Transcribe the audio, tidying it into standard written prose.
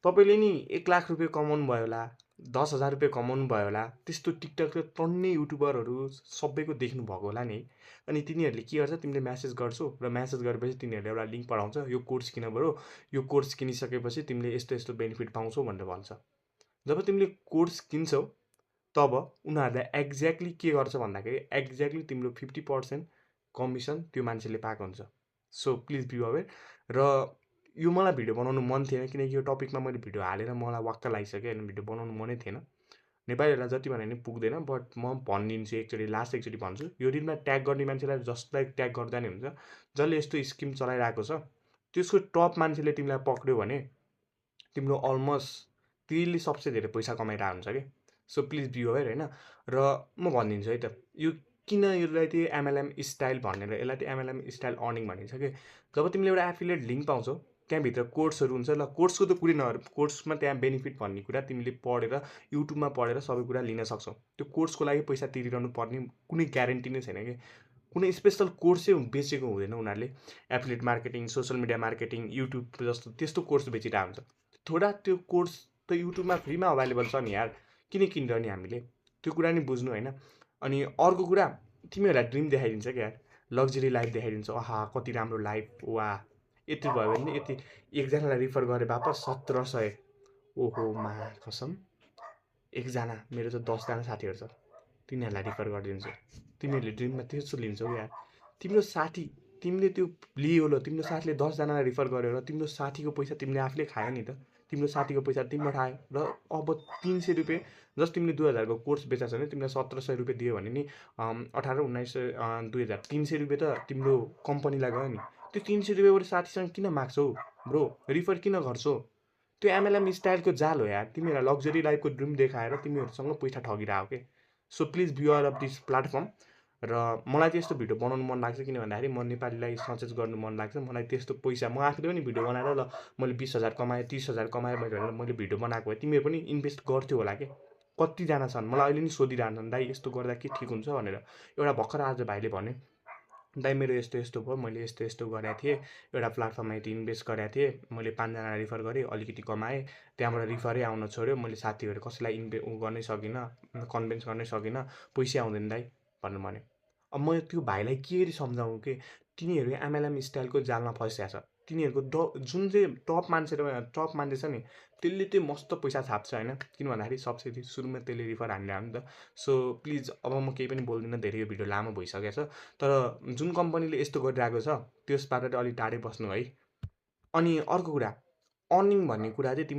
तपाईँले नि 1,00,000 रुपियाँ कमाउनु भयो होला, 10,000 रुपियाँ कमाउनु भयो होला, त्यस्तो टिकटक र टन्नै युट्युबरहरू सबैको देख्नुभएको होला नि है। अनि तिनीहरूले के गर्छ, तिमीले म्यासेज गर्छौ र म्यासेज गरेपछि तिनीहरूले एउटा लिङ्क पठाउँछ, यो कोर्स किन ब्रो, यो कोर्स किनिसकेपछि तिमीले यस्तो यस्तो बेनिफिट पाउँछौ भनेर भन्छ। जब तिमीले कोर्स किन्छौ तब उनीहरूले एक्ज्याक्टली के गर्छ भन्दाखेरि एक्ज्याक्टली तिम्रो 50% कमिसन त्यो मान्छेले पाएको हुन्छ। So please be aware. र यो मलाई भिडियो बनाउनु मन थिएन किनकि यो टपिकमा मैले भिडियो हालेर मलाई वाक्क लागिसक्यो अनि भिडियो बनाउनु मनै थिएन। नेपालीहरूलाई जति भने पनि पुग्दैन, बट म भनिदिन्छु एकचोटि, लास्ट एकचोटि भन्छु। यो रिलमा ट्याग गर्ने मान्छेलाई जसलाई ट्याग गर्दा नि हुन्छ, जसले यस्तो स्किम चलाइरहेको छ त्यसको टप मान्छेले तिमीलाई पक्रियो भने तिम्रो अलमोस्ट त्यसले सबसे धेरै पैसा कमाइरहेको हुन्छ कि। सो प्लिज बी अवेर होइन। र म भनिदिन्छु है त, यो किन यसलाई चाहिँ एमएलएम स्टाइल भनेर, यसलाई चाहिँ एमएलएम स्टाइल अर्निङ भनिन्छ कि। जब तिमीले एउटा एफिलिएट लिङ्क पाउँछौ, त्यहाँभित्र कोर्सहरू हुन्छ, ल कोर्सको त कुरै नगर, कोर्समा त्यहाँ बेनिफिट भन्ने कुरा तिमीले पढेर युट्युबमा पढेर सबै कुरा लिन सक्छौ। त्यो कोर्सको लागि पैसा तिरिरहनु पर्ने कुनै ग्यारेन्टी नै छैन कि। कुनै स्पेसल कोर्सै बेचेको हुँदैन उनीहरूले। Affiliate marketing, social media marketing, YouTube जस्तो त्यस्तो कोर्स बेचिरहेको हुन्छ। थोडा त्यो कोर्स त युट्युबमा फ्रीमा अभाइलेबल छ नि यार, किन किनिरहने हामीले, त्यो कुरा नि बुझ्नु होइन। अनि अर्को कुरा, तिमीहरूलाई ड्रिम देखाइदिन्छ क्या यार, लग्जरी लाइफ देखाइदिन्छ। आहा कति राम्रो लाइफ, वाह, यति भयो भने यति, एकजनालाई रिफर गरे वापस 1700। ओहो मा कसम, एकजना, मेरो त 10जना साथीहरू छ, तिनीहरूलाई रिफर गरिदिन्छु। तिमीहरूले ड्रिममा त्यस्तो लिन्छौ यार, तिम्रो साथी, तिमीले त्यो लियो ल, तिम्रो साथीले 10जनालाई रिफर गर्यो र तिम्रो साथीको पैसा तिमीले आफूले खायो नि त, तिम्रो साथीको पैसा तिमीबाट आयो र अब 300 रुपियाँ, जस्ट तिमीले 2000को कोर्स बेचेको छ भने तिमीलाई 1700 रुपियाँ दियो भने नि 18, 1900, 2000, 300 रुपियाँ त तिम्रो कम्पनीलाई गयो नि। त्यो 300 रुपियाँबाट साथीसँग किन माग्छौ ब्रो, रिफर किन गर्छौ? त्यो एमएलएम स्टाइलको जाल हो यार, तिमीहरूलाई लग्जरी लाइफको ड्रिम देखाएर तिमीहरूसँग पैसा ठगिरहेको के। So please be aware of this platform. र मलाई चाहिँ यस्तो भिडियो बनाउनु मन लाग्छ किन भन्दाखेरि म नेपालीलाई सचेत गर्नु मन लाग्छ। मलाई त्यस्तो पैसा, म आफूले पनि भिडियो बनाएर ल मैले 20,000 कमाएँ, 30,000 कमाएँ भनेर मैले भिडियो बनाएको भए तिमीहरू पनि इन्भेस्ट गर्थ्यौ होला के। कतिजना छन् मलाई अहिले नि सोधिरहन्छन्, दाइ यस्तो गर्दा के ठिक हुन्छ भनेर। एउटा भर्खर आज भाइले भन्यो, दाइ मेरो यस्तो यस्तो भयो, मैले यस्तो यस्तो गरेको थिएँ, एउटा प्लेटफर्ममा यति इन्भेस्ट गरेको थिएँ, मैले 5जना रिफर गरेँ, अलिकति कमाएँ, त्यहाँबाट रिफरै आउन छोड्यो, मैले साथीहरू कसैलाई गर्नै सकिनँ, कन्भिन्स गर्नै सकिनँ, पैसै आउँदैन दाइ भन्नु भन्यो। अब म त्यो भाइलाई के सम्झाउँ कि तिनीहरू एमएलएम स्टाइलको जालमा फँसिरहेको छ। तिनीहरूको जुन चाहिँ टप मान्छे छ नि, त्यसले चाहिँ मस्त पैसा छाप्छ होइन, किन भन्दाखेरि सबसे सुरुमा त्यसले रिफर हान्ने हो नि त। सो प्लिज अब म केही पनि बोल्दिनँ, धेरै यो भिडियो लामो भइसकेको छ। तर जुन कम्पनीले यस्तो गरिरहेको छ त्यसबाट चाहिँ अलिक टाढै बस्नु है। अनि अर्को कुरा, अर्निङ भन्ने कुरा चाहिँ तिम्रो